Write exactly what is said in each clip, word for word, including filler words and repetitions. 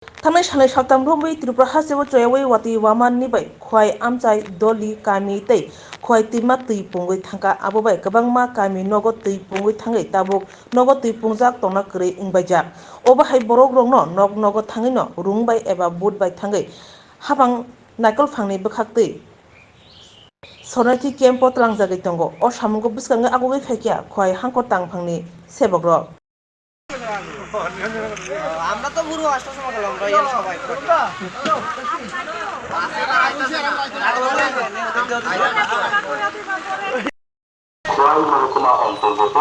Thangnai salni saltham romwi Tripura hasteo choyawi watwi wama ni bai Khwai Amchai, Doli kami tei Khwai twima twi pungwi thangkha. Abo bai kwbangma kami nogo twi pungwi thangwi tabuk nogo twi pungjak tongna kwrwi wngbaijak. Obo hai borok rokno nok nogo thangwino rung bai eba but bai thangwi hapang naikol phangni bwkhak twi Shornathi camp o twlangjagwi tongo. O samungo bwskango agugwi phaikha Khwai Hangkor tangphangni sebok rok. আমরা তো পুরো অষ্ট সময় গেলাম, রয়্যাল সবাই। খোয়াই মহকুমা অন্তর্গত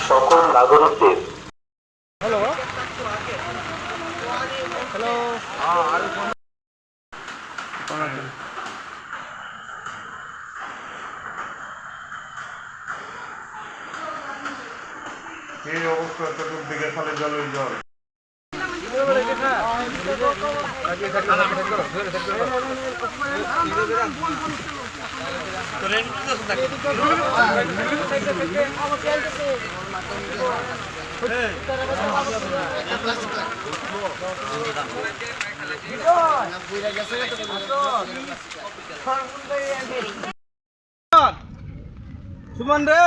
সকল নাগরিকদের হ্যালো। হ্যালো। এই অবস্থা, চতুর্দিকে খালি জলই জল। সুমন রে।